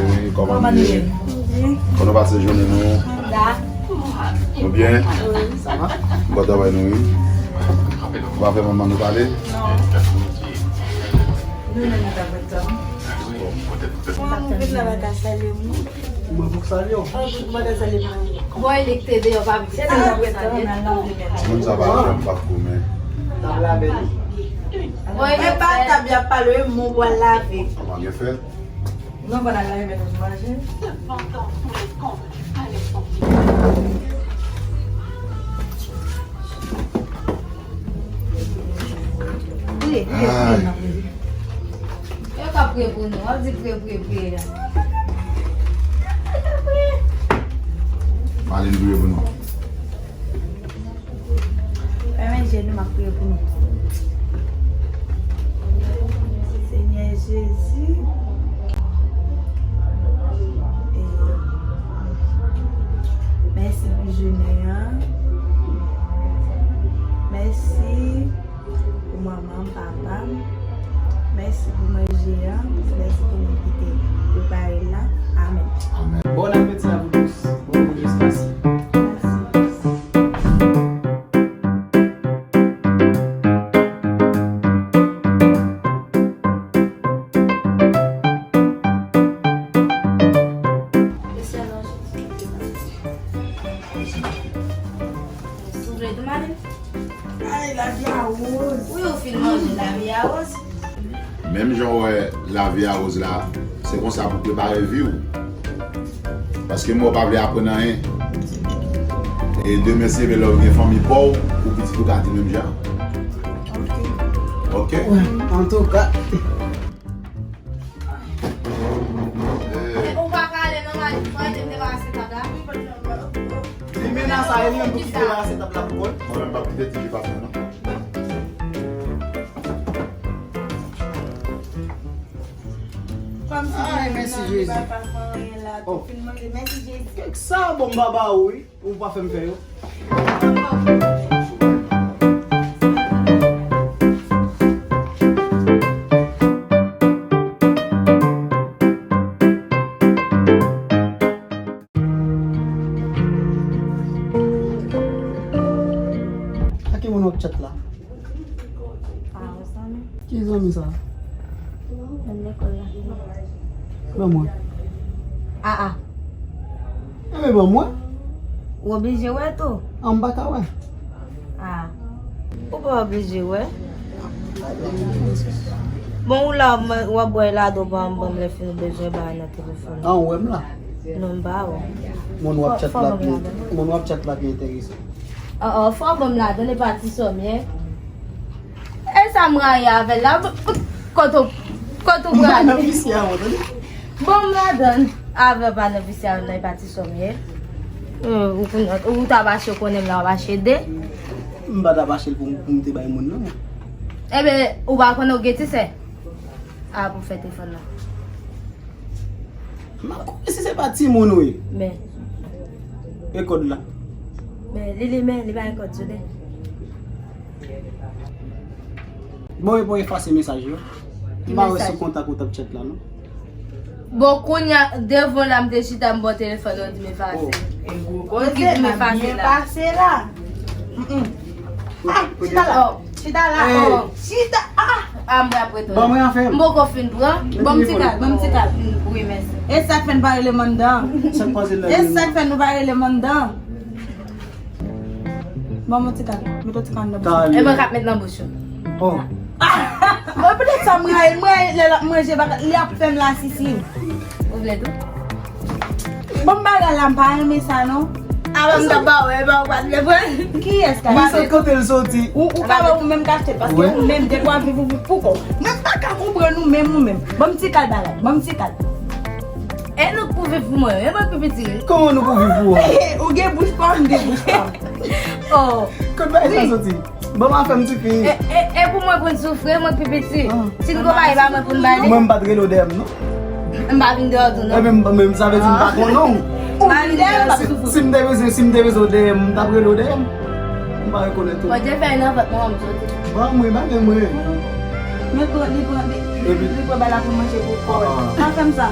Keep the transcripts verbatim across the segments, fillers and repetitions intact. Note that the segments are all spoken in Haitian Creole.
Wi, kòman nou ye? Kòman nou pase jounen nou? Nou byen? Wi, sa va? M kontan wè nou, wi. Ou pa fè manman nou pale? Non. Nou menm nou ta kontan. Mwen, mwen vin la, pa ka salye moun. Mwen pou salye w. Mwen ta salye moun. Boy, li k te deyò, pa vin. Se sa, mwen ta salye. Moun sa pa janm pa goumen. Tab la bèl. Boy, men pa tab y ap pale, wi, moun pral lave. Kòman gen fèt? Non, pandan l la, men nou manje. Priye, priye, priye, n ap priye. Yo ka priye pou nou. W ap di priye, priye, priye la. Malin priye pou nou. Fèmen je nou, m ap priye pou nou. Senyè Jezi, e, mèsi pou jounen an. Mèsi pou manman m, papa m. Mèsi pou manje an. Mèsi pou moun ki te prepare l la. Amèn. Amèn. Bon apeti a vous tous. Bon apeti. Ay, lavi a woz. Wi, ou fin manje lavi a woz. Menm jan w wè lavi a woz la, se konsa pou prepare vi w. Paske mwen pa vle aprann anyen. E demen se lè w gen fanmi pa w, pou pitit ou ka di menm jan. Ok? Antouka. Ou pa ka ale non, mwen te debarase tab la. Li menas a li menm pou ki debarase tab la pou kò l. Mwen menm pa kite ti je pa fè non. Ay, mèsi Jezi. Oh. Kèk sa bon m pa ba ou, wi. Ou pa fè m fè yo. A ki moun w ap tchat la? A, ou zanmi. Ki zanmi sa? Nan lekòl la. Ban mwen. A, a. Enben ban mwen. Ou oblije wè tou. An, m pa ka wè. A. Ou pa oblije wè. Bon, ou la, w ap wè ladan, ban m, ban m lè fini bezwen ba nan telefòn. An, ou wè m la? Non, m pa wè. Moun w ap tchat la pi, moun w ap tchat la pi enterese. Oh, oh, fò ban m ladan, e pa ti sòm ye. E sa m rayi avè l la, kote w, kote w prale? Nan visye a, tande. Ban m ladan, avè pa nan visye a, nan e pa ti sòm ye. Euh, ou konn, ou ta mache konnen m la, w ap mache de. M pa ta mache l pou, pou m te bay moun, non. Enben, ou pa konnen ou gen ti sè? A, pou fè telefòn nan. M ap konnen si se pa timoun ou ye. Men. E kòd la? Men, li, li, men, li pa gen kòd sou li. Bon, e pou efase mesaj yo. M pa wè sou kontak ou t ap tchat la, non. Bon, kounye a, devan la, m te chita, m ba w telefòn, ou di m efase. Oh. E gwo koze, m ap byen pase la. Mm, mm. Ah, chita la. Oh. Chita la. Hey. Oh. Chita. Ah. Ah, m ap retounen. Ban mwen afè m. M poko fin pran. Ban m ti kal, ban m ti kal. Mm, wi, mèsi. E sa k fè n pa rele m anndan? Sa k pase la? E sa k fè nou pa rele m anndan? Ban m yon ti kal. Met yon ti kal nan bouch. Kal. E mwen k ap met nan bouch ou. Oh. Ah! Mwen petèt sa m rayi, m rayi lè l ap manje, li ap fè m lasisi. Ou vle tou? Bon, bagay la, m pa renmen sa, non. Avan m ta ba ou, e ba ou pa t vle pran. Kiyès ka? Mwen sot kote l soti. Ou, ou ka wè ou menm k achte l, paske ou menm, depi w ap viv ou viv pou kò w. Mwen pa ka konprann ou menm, ou menm. Ban m ti kal bagay, ban m ti kal. E nou k pou viv pou mwen, e mwen k pi piti. Kòman nou pou viv pou ou? Ou gen bouch pa w, m gen bouch pa m. Oh. Kot bagay sa soti? Ban m afè m tifi. E, e, e pou mwen konn soufri, mwen k pi piti. Ah. Si n gon bagay, e pa mwen pou n ba li. Mwen m pa t rele w dèyè m, non. M pa vin dèyè w tou, non. Ebyen, m, m, sa vle di m pa konnen w. Ou vin dèyè m, m pa soufri. Si m te bezwen, si m te bezwen w dèyè m, m t ap rele w dèyè m. M pa rekonèt ou. Bondye fè nan vant mwen, m soti. Ban mwen, ba men mwen. Men pran, li pran, li, li pran bagay la pou manje pou kò l. Ah. Pa fè m sa.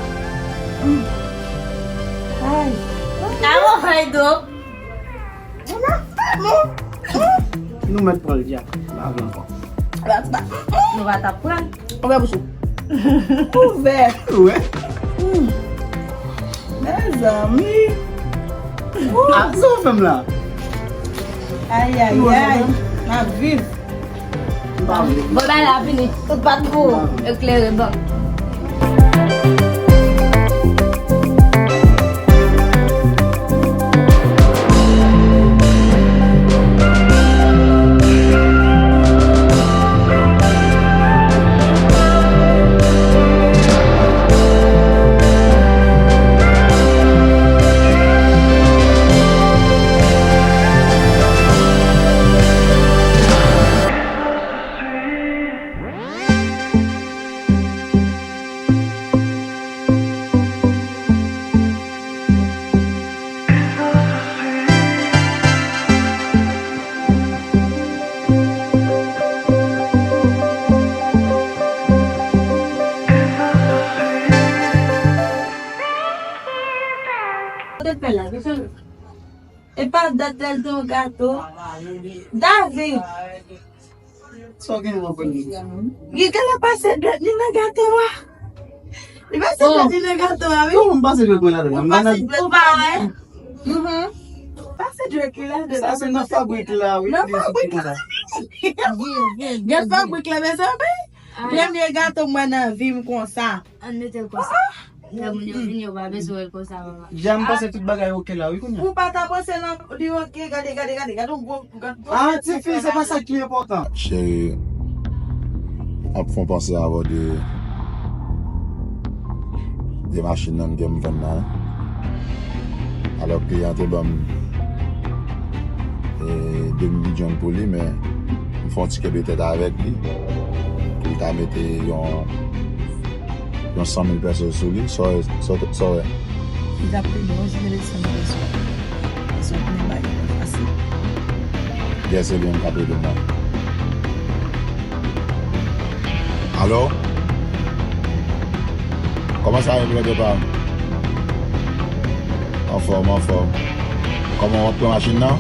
Ay. Awo, ay, do. Nou mèt pran l, Dya. Pa vle ankò. Nou pa t ap pran. Ouvè bouch ou. Ouvè. Ouvè. Mezanmi. Ah, sa w fè m la? Ayayay. M ap viv. Bon, bay la vini. Tout pa twò eklere, bon. Kote l fè la? E pa dat lè l te yon gato. David! Sa w gen wè konn li? Li genlè pase dwèt li nan gato a. Li pase dwèt li nan gato a, wi. Non, m pase dwèt mwen ladan. Ou pase dwèt ou pa wè? Mhm. Pase dwèt li ladan. Sa se nan fabrik la, wi. Nan fabrik la. Gen fabrik la, mezanmi. Premye gato m wè nan vi m konsa. Ann mete l konsa. Lè moun yo vini, yo pa bezwen wè l konsa, mama. Jan m panse tout bagay oke la, wi, kounye a. Ou pa ta panse nan li oke, gade, gade, gade, gade yon gwo, gade yon gwo. Ah, tifi, se pa sa ki enpòtan. Cheri, ap fè yon panse avè w de, de machin nan ke m vann nan. Alò kliyan te ban m, e, de milyon pou li, men m fè yon ti kenbe tèt avèk li. Pou l ta mete yon yon san mil pèso sou li, sa w, sa w, sa w wè? Li t ap pede yon jimele san mil pèso. Pase w konnen bagay la fasil. Yes, se li menm k ap ede m la. Alo? Kòman sa ye, brother pa m? Anfòm, anfòm. Kòman w ap pran machin nan?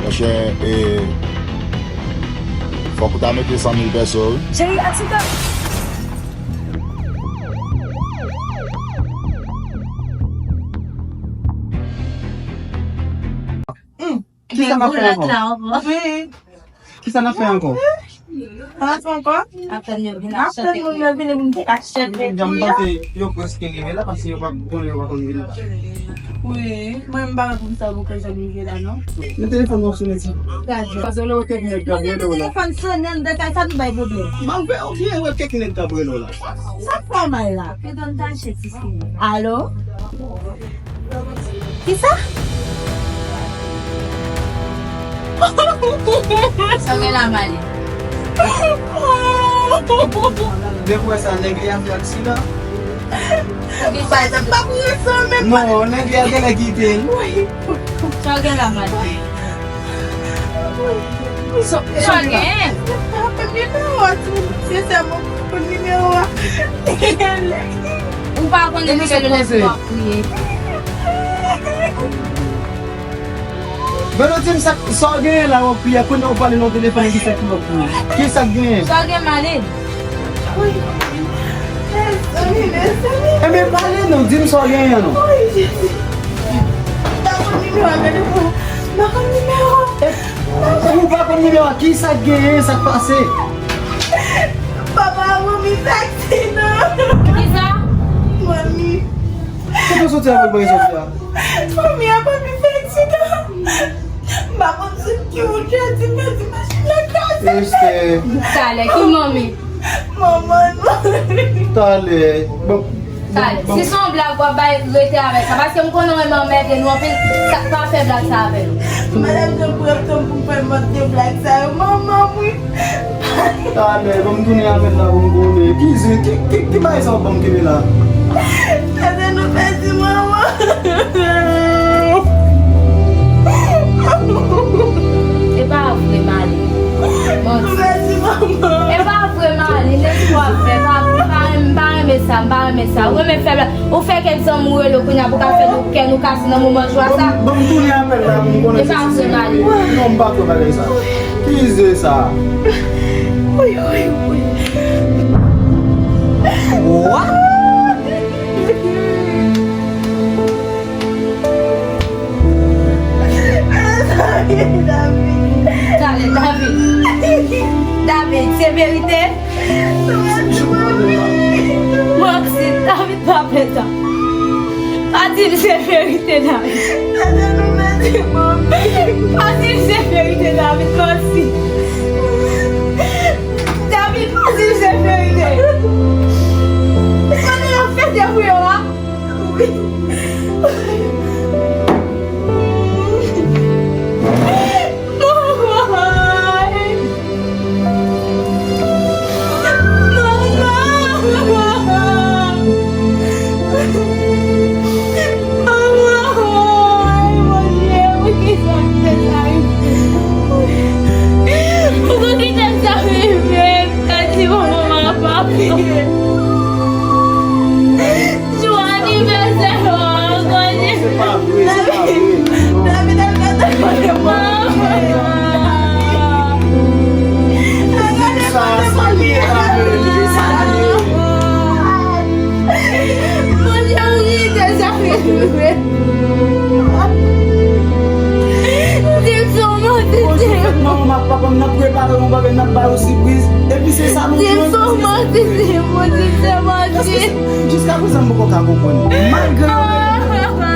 Monchè, e, fòk ou ta mete san mil pèso, wi. Cheri, aksidan! Kisa n ap fè ankò? Wi. Kisa n ap fè ankò? N ap fè ankò? N ap tann moun yo vini pou n te ka chèche. Jan m panse yo prèske rive la, paske yo pa konnen, yo pa konn vini. Wi, mwen m pa wè pou m sa pou ke jan rive la, non. Men telefòn nan sone ti. Gade. Pase w lè w kèk nèg k ap rele w la. Telefòn sonnen nan kay sa nou bay pwoblèm. M ap fè w byen wè kèk nèg k ap rele w la. Sa fè w mal la. Alo? Kisa? Sa w gen la, Mali? Depi w wè sa, nèg li a fè aksidan. Sa, sa pa pou resan menm. Non, nèg li a genlè kite l. Sa w gen la, Mali? Sa, sa w gen? Mwen pa konn nimewo a, tou. Sensèman, mwen pa konn nimewo a. Ou pa konn nimewo, lè w ap kriye. Velo, di m sa, sa w genyen la, w ap kriye, kounye a w pale nan telefòn, ki sa ki w ap kriye? Ki sa k genyen? Sa w gen, Mali? Ebyen, pale non, di m sa w genyen non. Ou pa konn nimewo a, ki sa k genyen, sa k pase? Papa, manmi fè aksidan. Kisa? Manmi. Kote w soti a pou bay soti a? Manmi a pa vin fè aksidan. M pa konn sou ki wout yo di m yo di machin nan kraze. Esther. Talè, ki manmi? Manman nou. Talè. Bon. Talè. Si se yon blag w ap bay, rete avèk sa. Paske m konnen w renmen anmède nou anpil, sa, pa fè blag sa avè nou. Madanm Jean Paul ap tann pou m fè mòd de blag sa yo. Manman m, wi. Talè, ban m tounen avè l la pou m konnen. Ki zen, ki, ki, ki bagay sa w ban m kenbe la? Tande nou pèdi manman. E pa vre, Mali. Manti. Nou pèdi manman. E pa vre, Mali. Nèg ou ap fè, pa, pa, pa, renmen sa, m pa renmen sa. Ou renmen fè blag. Ou fè kèk zanmi w rele w kounye a pou ka fè nou kè nou kase nan moman jwa sa. Ban m tounen apèl la pou m konnen si se vre. Non, m pa kwè bagay sa. Ki ze sa? Woy, woy, woy. What? Talè, David. David, se verite? Manti, David pa fè sa. Pa di m se verite, David. Pa di m se verite, David, manti. David, pa di m se verite. Kote l ap fete pou yo a? Wi. Manman! Manman! Manman! Bondye, poukisa m fè sa rive? Poukisa sa rive? M pèdi manman m a papa. Jou anivèsè w an, Bondye. Se pa vre, se pa vre. David, al gade kote mwen. Sa, sa li ye, sa li ye. Bondye, ou rete sa fè vre. Di m se yon manti, di m. Manman m ak papa m nan prepare yon bagay, n ap ba yo sipriz. Epi se sa nou jwenn. Di m se yon manti, di m, di m se manti. Jiska prezan, m poko ka konprann. Malgre yo gen...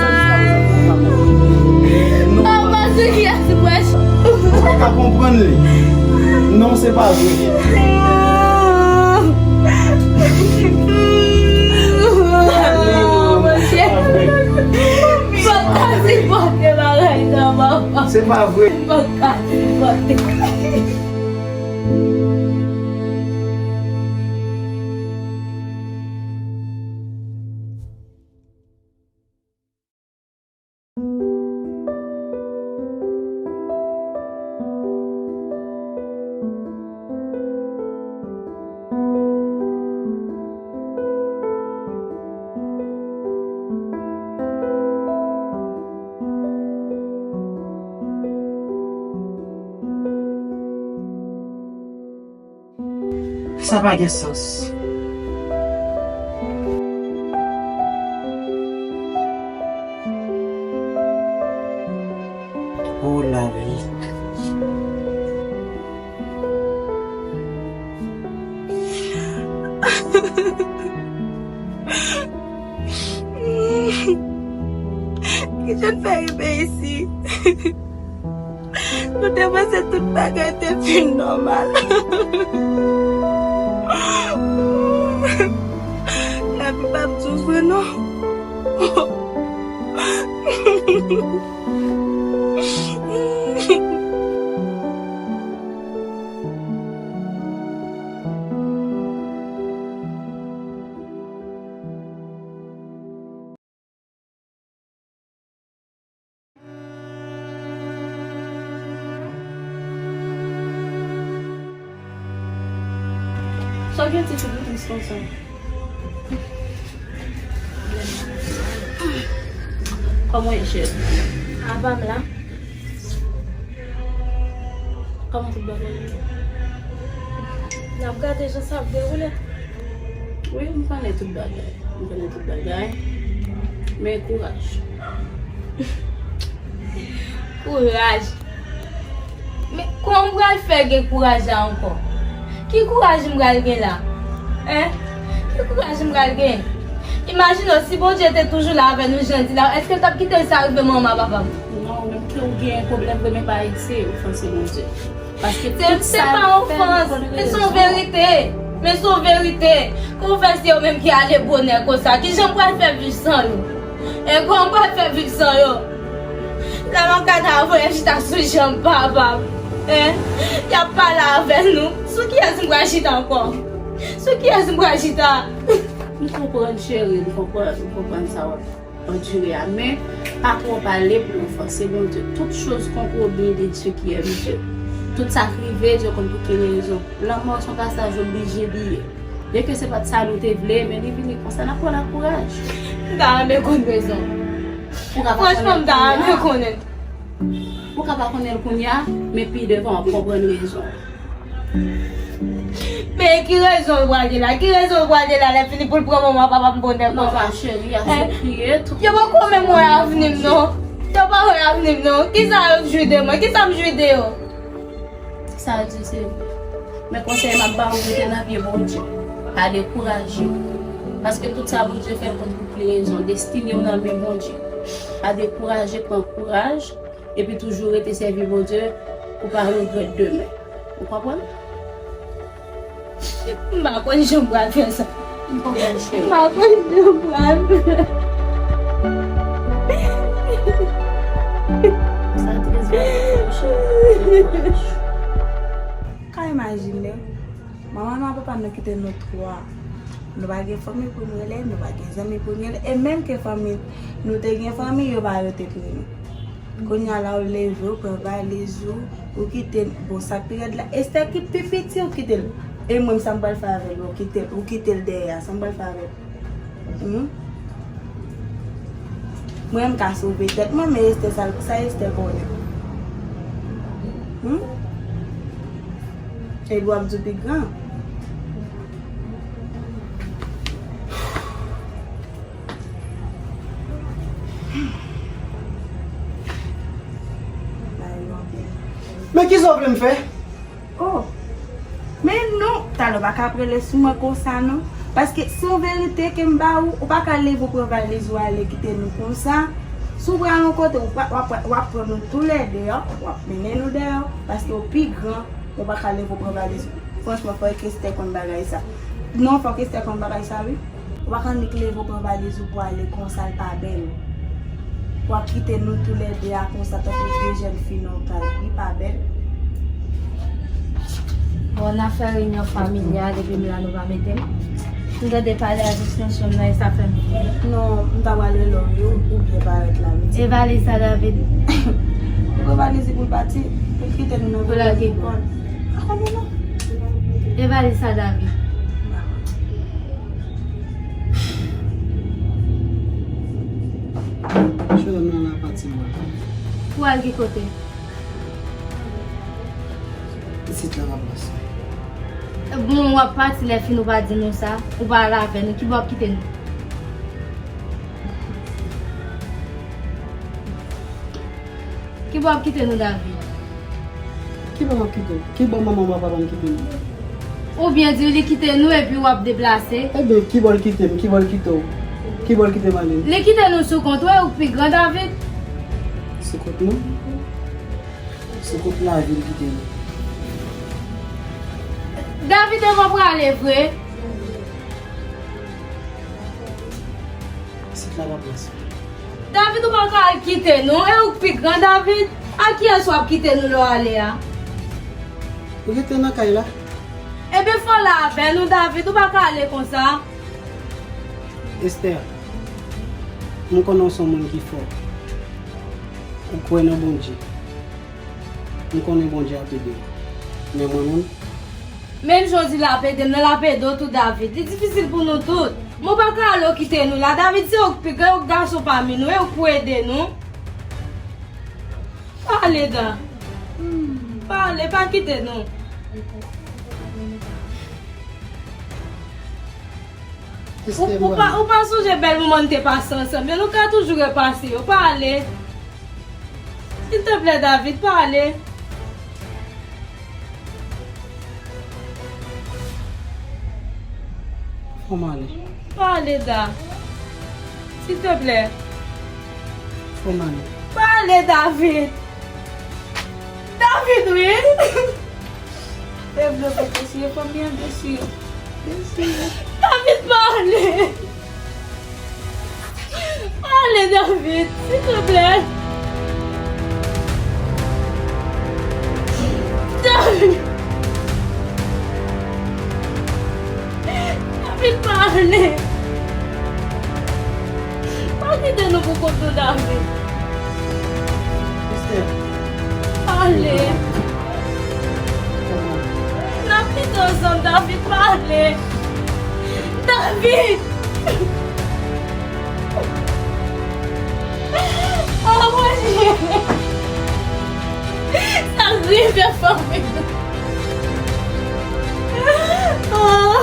Papa, se kiyès ou prèch? Ou pa ka konprann li. Non, se pa vre. Monchè, m pa ka sipòte bagay sa, papa. Se pa vre. M pa ka sipòte. Sa pa gen sans. Oh, lavi. Kijan n fè rive isi? Nou te panse tout bagay te fin nòmal. Lavi p ap dous vre non. Sa w gen ti soufrans konsa? Kòman w ye, cheri? Apa m la. Kòman tout bagay yo? N ap gade jan sa ap dewoule. Wi, m konnen tout bagay. M konnen tout bagay. Men kouraj. Kouraj? Men kòman m pral fè gen kouraj la ankò? Ki kouraj m pral gen la? Hein? Ki kouraj m pral gen? Imajine w, si Bondye te toujou la avè nou jan l di la, èske l t ap kite sa rive manman m ak papa m? Non, menm ke w gen pwoblèm vre, men pa eseye ofanse Bondye. Paske se, tout se sa pa ofans, men se yon verite. Men se yon verite. Kòman fè se yo menm ki ale bonè konsa? Kijan m pral fè viv san yo? E kòman m pral fè viv san yo? La m ap gade avè yo chita sou janm papa m. Hein? Y ap pale avè nou. Sou kiyès m pral chita ankò? Sou kiyès m pral chita? M konprann, cheri, m konprann, m konprann sa w ap andire a, men pa twò pale pou ofanse Bondye. Toute chose concourt bien de ceux qui aiment Dieu. Tout sa k rive, Dye konn pou ki rezon. Lanmò se yon pasaj oblije li ye. Byenke se pa t sa nou te vle, men li vini konsa, n ap pran l ak kouraj. M ta renmen konn rezon. Ou ka pa konnen l kounye a. Franchman, m ta renmen konnen. Ou ka pa konnen l kounye a, men pi devan w ap konprann rezon. Men ki rezon l pral gen la? Ki rezon l pral gen la lè fini pou l pran manman papa m bonè konsa? Non, ma chérie, ase kriye tou. Yo poko menm wè avni m non. Yo pa wè avni m non. Kisa yo jwi de mwen? Kisa m jwi de yo? Sa di se vre. Men konsèy m ap ba ou, rete nan pye Bondye. Pa dekouraje. Paske tout sa Bondye fè pou tout rezon. Destine w nan men Bondye. Pa dekouraje, pran kouraj. Epi toujou rete sèvi Bondye pou pa regrèt demen. Ou konprann? M pa konn jan m pral fè sa. M konprann, cheri. M pa konn jan m pral fè. Sa très, cheri. Ka imajine, manman nou ak papa nou kite nou twa. Nou pa gen fanmi pou n rele, nou pa gen zanmi pou n rele. E menm ke fanmi, nou te gen fanmi, yo pa rete pou nou. Kounye a la, ou leve, ou pran valiz ou, ou kite l. Bon, sa k pi rèd la, Esther ki pi piti, ou kite l. E mwen, sa m pral fè avè l, ou kite l, ou kite l dèyè a, sa m pral fè avè l? Hmm? Mwen, m ka sove tèt mwen, men Esther, sa, sa Esther konnen? Hmm? Epi w ap di w pi gran. Men kisa w vle m fè? Oh, men non, talè w pa ka ap rele sou mwen konsa non. Paske se yon verite ke m ba ou, ou pa ka leve w pran valiz ou ale kite nou konsa. Si w pral yon kote, w pa, w ap, w ap pran nou toulède, w ap mennen nou dèyè, paske w pi gran. Ou pa ka leve w pran valiz ou. Franchman, fòk Esther konn bagay sa. Non, fòk Esther konn bagay sa, wi. Ou pa ka annik leve w pran valiz ou pou ale konsa, l pa bèl. W ap kite nou toulède a konsa, tankou de jèn fi nan yon kay. Li pa bèl. Bon, n ap fè reyinyon familyal, epi m la nou pa mete m. M tande pale a jis nan chanm nan, e sa fè m. Non, m ta pral rele w, wi, ou, ou byen parèt la, wi. E valiz sa, David? Ou pran valiz li pou l pati, pou l kite nou nan... Pou l al ki bò? Pa konnen non. E valiz sa, David? Jennonm nan la pati, mwen. Pou al ki kote? Isit la m ap pase. Bon, w ap pati lè fini, ou pa di nou sa, ou pa al avè nou, ki bò w ap kite nou? Ki bò w ap kite nou, David? Ki bò m ap kite w? Ki bò manman w ak papa m kite nou? Ou byen di li kite nou epi w ap deplase. Ebyen, ki bò l kite m? Ki bò l kite w? Ki bò l kite m ale? Li kite nou sou kont ou, e ou k pi gran, David. Sou kont nou? Sou kont lavi l kite nou. David, e mwen prale vre. Isit la pa plas ou. David, ou pa ka al kite nou. E ou k pi gran, David. A kiyès w ap kite nou lè w ale a? Ou rete nan kay la. Ebyen, fò w la avè nou, David. Ou pa ka ale konsa. Esther, m konnen w se yon moun ki fò. Ou kwè nan Bondye. M konnen Bondye ap ede w. Men mwen menm? Menm jan w di l ap ede m nan, l ap ede w tou, David. Li difisil pou nou tout. Men w pa ka ale w kite nou la. David, se ou k pi gran, ou k gason pami nou, e ou k pou ede nou. Pa ale, Da. Pa ale, pa kite nou. Ou, ou pa, ou pa sonje bèl moman n te pase ansanm yo? Nou ka toujou repase yo. Pa ale. Silteplè, David, pa ale. Fò m ale. Pa ale, Da. Silteplè. Fò m ale. Pa ale, David. David, wi. Pèp yo fè dechire, fanmi an dechire. Dechire. David, pa ale. Pa ale, David, silteplè. David. David, pa ale. Pa kite nou pou kont nou, David. Esther. Pa ale. N ap kite ansanm, David, pa ale. David! Oh, Bondye! Sa rive fanmi m. Oh!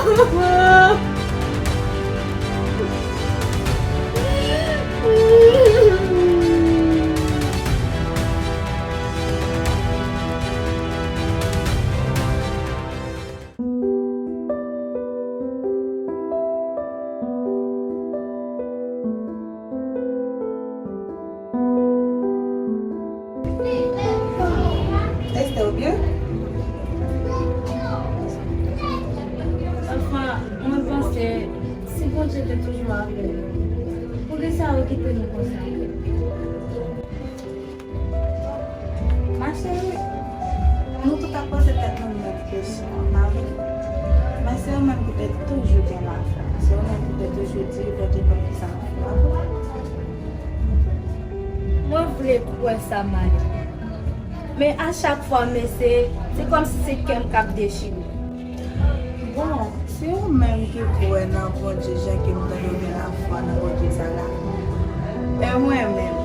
Esther, ou byen? Anfen, mwen panse, si Bondye te toujou avè nou, poukisa yo kite nou konsa? Ma chérie, nou tout ap poze tèt nou menm kesyon an, pa vre? Men se ou menm ki te toujou gen lafwa. Se ou menm ki te toujou di Bondye konn ki sa l ap fè, pa vre? Mwen vle kwè sa, Mali. Men a chak fwa m eseye, se kòmsi se kè m k ap dechire. Bon, se ou menm ki kwè nan Bondye, jan ke m tande w gen lafwa nan Bondye sa la. E mwen menm,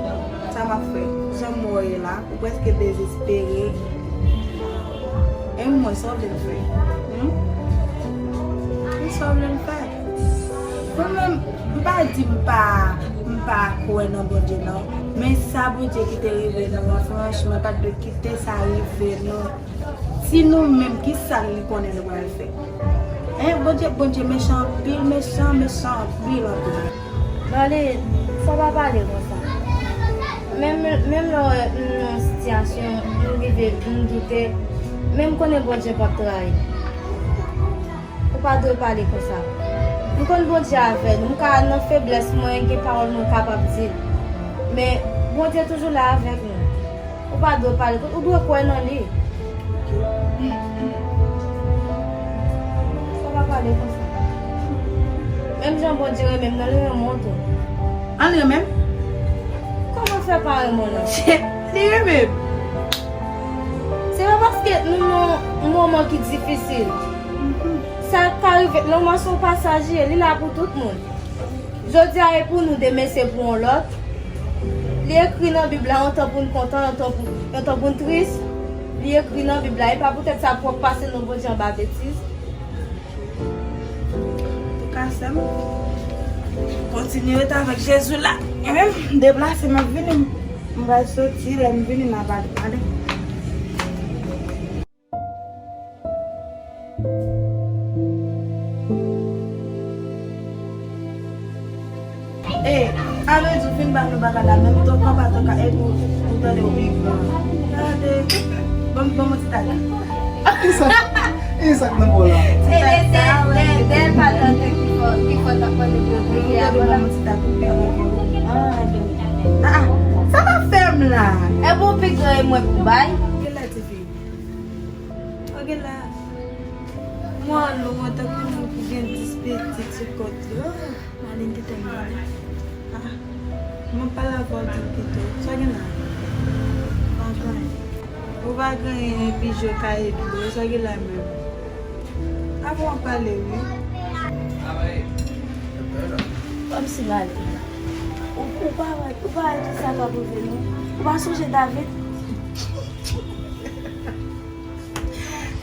sa m ap fè? Jan m wè w ye la, ou prèske dezespere. E mwen, sa w vle m fè? Hmm? Sa w vle m fè? Mwen menm, m pa di m pa, m pa kwè nan Bondye, non. Men sa Bondye ki te rive nou an, franchman, pa t dwe kite sa rive nou. Si nou menm, ki sa li konnen nou pral fè? Hein, Bondye, Bondye mechan anpil, mechan, mechan anpil, anpil. Marlene, fò w pa pale konsa. Menm, menm lè w wè m nan yon sitiyasyon, m rive, m doute, men m konnen Bondye p ap trayi m. Ou pa dwe pale konsa. M konn Bondye avè nou. M ka nan feblès mwen, gen pawòl mwen kapab di l. Men Bondye toujou la avèk nou. Ou pa dwe pale konsa. Ou dwe kwè nan li. Fò w pa pale konsa. Menm jan Bondye renmen m nan, li renmen w tou. An li renmen m? Kòman fè pa renmen w nan? Li renmen m. Se pa paske nou nan yon moman ki difisil. Sa ka rive, lanmò se yon pasaj li ye, li la pou tout moun. Jodi a e pou nou, demen se pou yon lòt. Li ekri nan Bib la, yon tan pou n kontan, yon tan pou, yon tan pou n tris. Li ekri nan Bib la, e pa poutèt sa pwòp pase nou Bondye anba betiz. Antouka, sè m, kontinye rete avèk Jezi la. Mwen menm, m deplase, m ap vini, m pral soti, lè m vini, n a pale. Ale. E, a vle di, w fin ba nou bagay la, menm tonton pa tonton, e pou, pou tande w pi gran. Gade, ban m, ban m yon ti tak. Kisa, kisa k nan po la? Se de, de, de, de pa tante ki fò, ki fò t ap mande pou yo priye avan la. Ban m yon ti tak, ou pi gran ke w. Ah, ah, sa pa fè m la. E pou pi gran e mwen pou bay. Genlè tifi. Ok la. Mwen lou, mwen tankou moun ki gen dis pitit sou kont li. Oh, Marlene te tèlman bèl. Ah, mwen pale avè w di m kite w. Sa gen la? Pa gen anyen. Ou pa gen anyen, epi je ka ede w. Sa gen la menm? Avan w pale, wi. Kòmsi Marlene. Ou, ou pa wè, ou pa wè kisa k ap rive nou? Ou pa sonje David?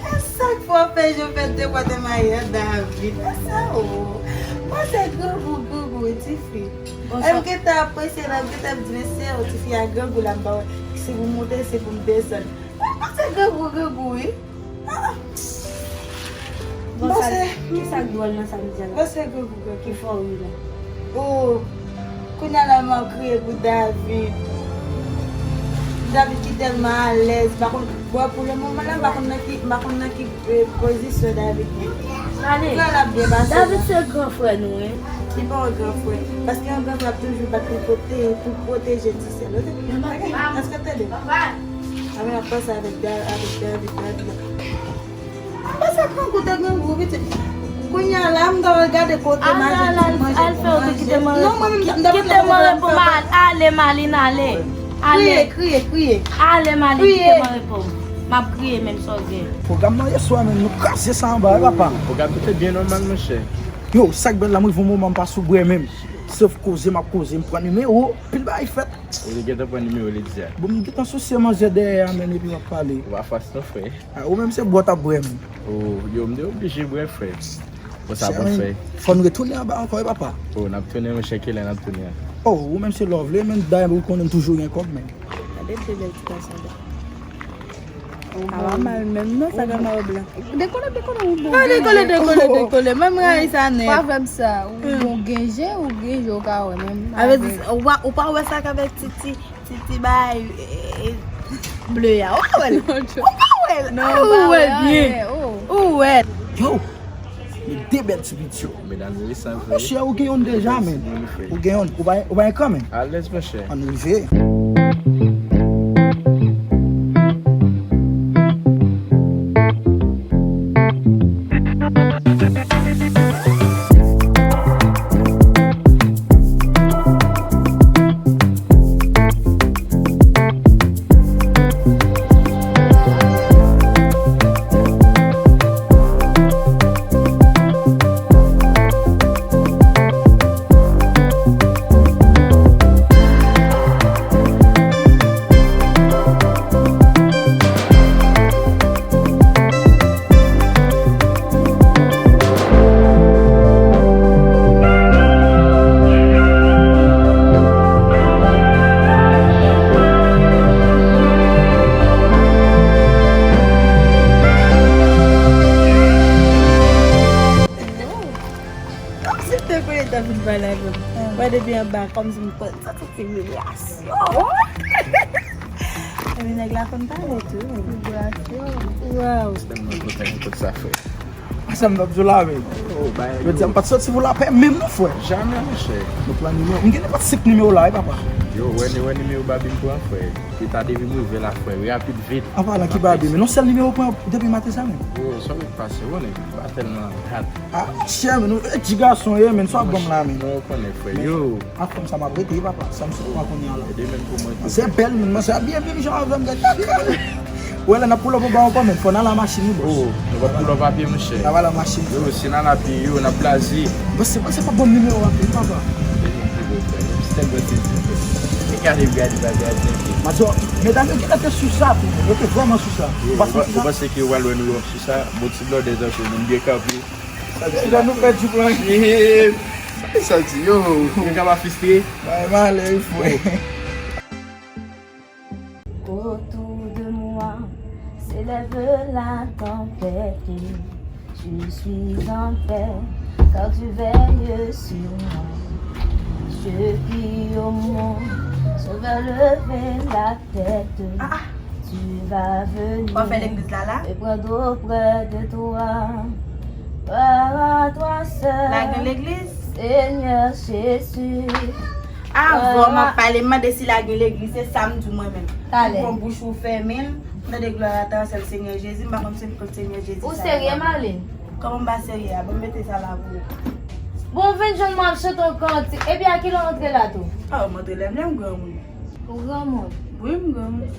E sa k fè w fè je w fè de bwat mayi a David? E sa, o. Panse grangou, grangou, wi, tifi. E m gentan apresye l, m gentan ap di, men se yon tifi a grangou la, m pa wè. Se pou m monte, se pou m desann. Mwen panse grangou, grangou, wi. Ah, ah. Bon, sa, kisa k dwòl nan sa m di a la? Panse grangou, grangou. Ki fè w ri la? Oh, kounye a la m ap kriye pou David. David ki tèlman alèz, m pa konn, bon, pou le moman la, m pa konn nan ki, m pa konn nan ki, eh, pozisyon David ye. Frè l ap byen pase la. David se gran frè nou, wi. Li pa yon gran frè. Paske yon gran frè ap toujou bat pou pwote-, pou pwoteje ti sè l, oke? Èske w tande? Apre n ap panse avèk Da-, avèk David, David la. Mwen panse grangou te grangou, pitit. Kounye a la, m ta pral gade kote maje ti manje pou manje. Non, mwen menm, m ta pral gade kote m fè. Kite mwen reponn, ale, Marlene, ale. Ale. Kriye, kriye, kriye. Ale, Marlene, kite mwen reponn. M ap kriye menm, sa w gen. Pwogram nan yèswa menm, nou kraze sa anba, wi, papa. Pwogram te byen nòmal, monchè. Yo, sa k bèl la, m rive yon moman m pa sou bwè menm. Sèf koze, m ap koze, m pran nimewo, pil bagay fèt. Ou te gentan pran nimewo Ledia? Bon, m gentan souse manzè dèyè a, men epi m ap pale. Ou pa fas non, frè. Ah, ou menm se bwè w t ap bwè menm. Oh, yo, m te oblije bwè, frè. Bon, sa bon, frè. Fò n retounen anba ankò, wi, papa. Oh, n ap tounen, monchè, kilè n ap tounen an? Oh, ou menm se lè w vle, men dayè ou konnen m toujou gen kòb, men. Gade de bèl ti gason sa. A pa mal menm non, sa gen mayo blan. Dekole, dekole, ou bon. Ah, dekole, dekole, dekole. Mwen, m rayi sa nèt. Pa vèb sa. Ou bon gen je, ou gen je, ou ka wè menm. Avè di, ou pa, ou pa wè sa k avèk ti, ti, ti, ti bay, e, e, ble a. Ou pa wè l? Ou pa wè l? Non, ou pa wè l byen. Ou wè l. Yo! Men de bèl ti pit yo. Medam yo resan vre. Monchè, ou gen youn deja, men. Ou gen youn. Ou pa, ou pa gen kan, men. Alèz, monchè. Ann rive. Kòmsi m te konnen t ap vin pale avè m. Mwen depi anba, kòmsi m konn santi ti vibrasyon. Epi nèg la konn pale tou. Vibrasyon. Waw. Tèlman kontan konn sa fè. Sa m t ap di w la, men. Oh, bagay yo. Jodi a m pa t soti pou lapè menm non, frè. Jamè, monchè. Nou pran nimewo. M gen nenpòt senk nimewo la, wi, papa. Yo, wè, wè nimewo Babi m pran, frè. Pita depi m rive la, frè. Rapid, vit. An palan ki Babi, men non sèl nimewo w pran depi maten sa menm. Bro, sa w mèt pase, w konnen, m pa tèlman dat. Ah, monchè, men nou, e ti gason ye, men sa w ap ban m la, men. Mwen konnen, frè. Yo. Ak fanm sa m ap rete, wi, papa. Sa m sot pran kounye a la. E de menm pou mwen tou. Manzè bèl, men manzè a byen, byen jan avè m, gade. Ou wè la n ap pull up anba ankò, men fò n al a machin, wi, bòs. Oh, nou pa pull up a pye, monchè. N ap al a machin. Yo, si n al a pye, yo, n ap blaze. Bòs, se pa, se pa bon nimewo a, wi, papa. E gade, gade bagay, gade. Mazo, medam yo gentan te sou sa tou, yo te vrèman sou sa. Yo, ou pa, ou panse ke yo pral wè nou ap sou sa? Bon, ti blòdè tankou nou, nou byen kanpe. Sa di, la nou pèdi plan. Sa di, yo, nou ka pa fistre. Bay malè, wi, frè. Autour de moi s'élève la tempête. Je suis en paix, car tu veilles sur moi. Je crie au monde, sauveur, levez la tête. Ah, ah. Tu vas venir. Ou fè legliz la, la? Et prendre auprès de toi. Gloire à toi seul. La gen legliz? Seigneur Jésus. Avan m ap pale, m mande si la gen legliz, se sa m di w mwen menm. Talè. Ou pran bouch ou fèmen l, m tande glwa a ta sèl Senyè Jezi, m pa konn si m konn Senyè Jezi. Ou serye, Marlene? Kòman m pa serye a? Bon, m mete sa la pou ou. Bon, ou vin jwenn mwen ap chante yon kantik. Epi a kilè w antre la tou? Ah, m antre lè m lè m granmoun. Ou granmoun? Wi, m granmoun.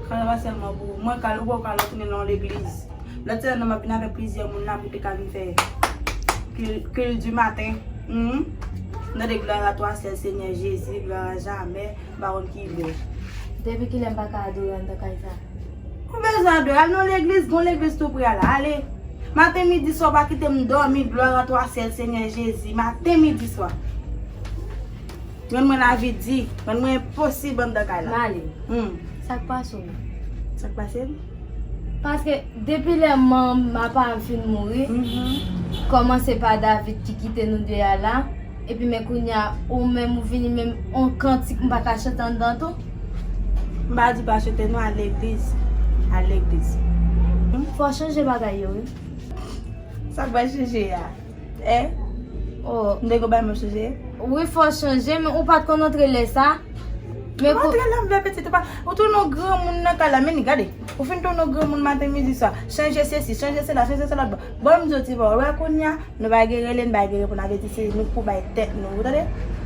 Kal pa sèlman pou mwen, kal ou pa kal ou tounen nan yon legliz. Lòt semèn nan m ap vin avèk plizyè moun la pou te ka vin fè kil, kil di maten. Mhm. Nan de gloire à toi seul Seigneur Jésus, gloire à jamais, m pa konn ki lè. Depi kilè m pa ka adore anndan kay sa? Ou bezwen adore, al nan legliz, gon legliz tou pre a la, ale. Maten, midi, swa, pa kite m dòmi, gloire à toi seul Seigneur Jésus, maten, midi, swa. Rann mwen lavi di, rann mwen enposib anndan kay la. Male. Hmm. Sa k pase w menm? Sa k pase m? Paske depi lè manman papa m fin mouri, mhm, kòmanse pa David ki kite nou de a la, epi men kounye a, ou menm ou vini menm on kantik m pa ka chante anndan tou. M pa di pa chante non, al legliz. Al legliz. Fò w chanje bagay yo, wi. Sa k pral chanje a? Eh? Oh. M te gon bagay m ap chanje? Wi, fò w chanje, men ou pa t konn antre lè sa. Men kou- antre lè m vle pitit ou pa. Ou tounen yon granmoun nan kay la, men gade. Ou fin tounen yon granmoun maten, midi, swa. Chanje sesi, chanje sela, chanje sela. Bon, m di w ti pa, wè kounye a, nou pa gen rele, nou pa gen reponn, avètise nou pou bay tèt nou, ou tande?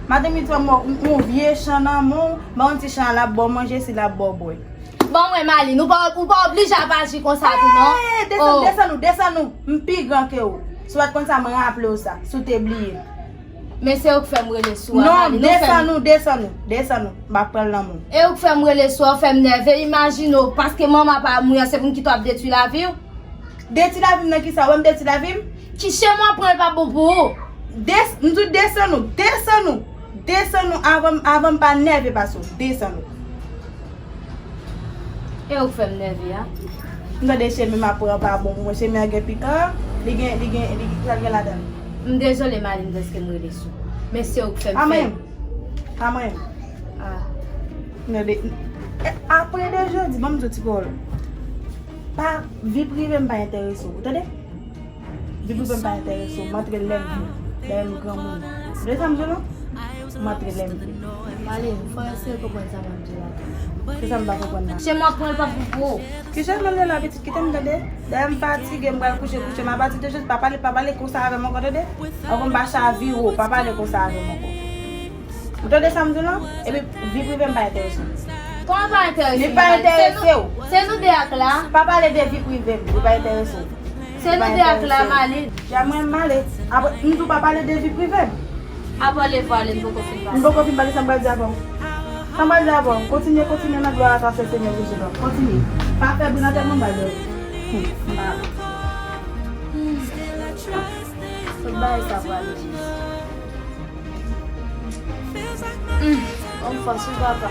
Maten, midi, swa, m wè yon vye chan nan men w, ba yon ti chan la, ba w manje, si la, ba w bwè. Bon, mwen, Marlene, ou pa, ou pa oblije ap aji konsa tou, non. Eh, desann, oh, desann ou, desann ou. M pi gran ke ou. Si w pa t konn sa, mwen raple w sa, si w te bliye. Men se ou k fè m rele sou a, Maline. Non, desann ou, desann ou, desann ou. M ap pran l nan men w. E ou k fè m rele sou a, ou fè m nève. Imajine w, paske manman pa mouri an, se pou m kite w ap detwi lavi w. Detwi lavi m nan kisa? Ou wè m detwi lavi m? Ki chemen w ap pran, l pa bon pou ou. Des-, m di w desann ou, desann ou, desann ou avan, avan m pa nève pase w. Desann ou. E ou k fè m nève a. M tande chemen m ap pran pa bon pou mwen. Chemen an gen pikan, li gen, li gen, li, sa gen ladan l. M dezole, Maline, dèske m rele sou. Men se ou k fè m fè. Pa mwen. Pa mwen. Ah. Tande, e, apre de jodi, ban m di w ti pawòl. Pa, vi prive m pa enterese w, ou tande? Vi prive m pa enterese w, m antre lè m vle. Dayè m granmoun. Ou tande sa m di w non? M antre lè m vle. Maline, fò w eseye konprann sa m ap di w la. Kisa m pa konprann la? Chemen w ap pran, l pa bon pou ou. Ki chemen m nan la, pitit, kite m tande. Dayè m fatige, m pral kouche, kouche. M apati de jodi, pa pale, pa pale konsa avè m ankò, tande? Ankò m pa chavire w, pa pale konsa avè m ankò. Ou tande sa m di w lan? Epi vi prive m pa enterese w. Kòman pa enterese m? Li pa enterese w. Se nou de ak la. Pa pale de vi prive m, li pa enterese w. Se nou de ak la, Maline. Ya mwen m ale. Apre, m di w pa pale de vi prive m. Apre leve ale, m poko fin pale. M poko fin pale, sa m pral di avè w. Sa m pral di avè w. Kontinye, kontinye nan glwa a sa, se Senyè Jezi la. Kontinye. Pa fè bri nan tèt mwen, m pral di w. Hmm, m pa ale. Tout bagay sa pral. Hum, ban m fòs wi papa.